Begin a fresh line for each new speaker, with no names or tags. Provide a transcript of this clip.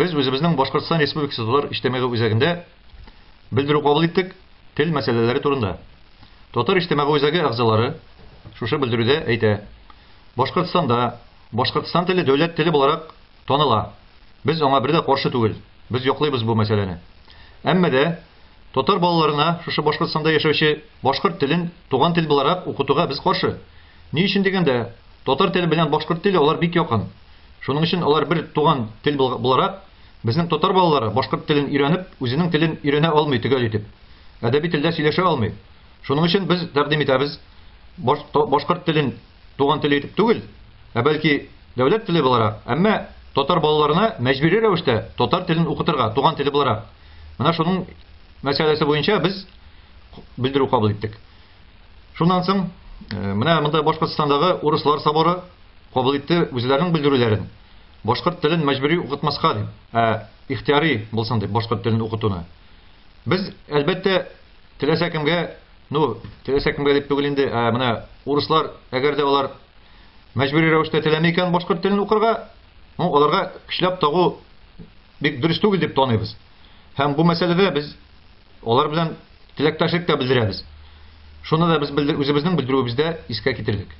Без үзебезнең Башкортстан Республикасы Татар иҗтимагый үзәгендә белдерү кабул иттек тел мәсьәләләре турында. Татар иҗтимагый үзәге әгъзалары шушы белдерүдә әйтә: Башкортстанда Башкортстан теле дәүләт теле буларак таныла. Без аңа бер дә каршы түгел. Без яклыйбыз бу мәсьәләне. Әмма дә татар балаларына шушы Башкортстанда яшәүче башкорт телен туган тел буларак укытуга без каршы. Ни өчен дигәндә, татар теле белән башкорт теле алар бик якын. Шуның өчен алар бер туган тел буларак, безнең татар балалары башкорт телен өйрәнеп, үзенең телен өйрәнә алмый төгәл итеп. Әдәби телдә сөйләшә алмый. Шуның өчен без тәкъдим итәбез, башкорт телен туган теле итеп түгел, ә бәлки дәүләт теле буларак, әмма татар балаларына мәҗбүри рәвештә татар телен укытырга, туган теле буларак. Менә шуның мәсьәләсе буенча без белдерү кабул иттек. Шуннан соң менә монда Башкортстандагы урыслар соборы кабул итте үзләренең белдерүләрен. Башкорт телен мәҗбүри укытмаска дип, ә ихтияри булсын дип башкорт телен укытуны. Без, әлбәттә, теләсә кемгә, ну, теләсә кемгә дип түгел инде, ә менә урыслар, әгәр дә алар мәҗбүри рәвештә теләми икән башкорт телен укырга, ну, аларга көчләп тагу бик дөрес түгел дип таныйбыз. Һәм бу мәсьәләдә без алар белән теләктәшлек тә белдерәбез. Шуны да без белдер, үзебезнең белдерүебездә искә китердек.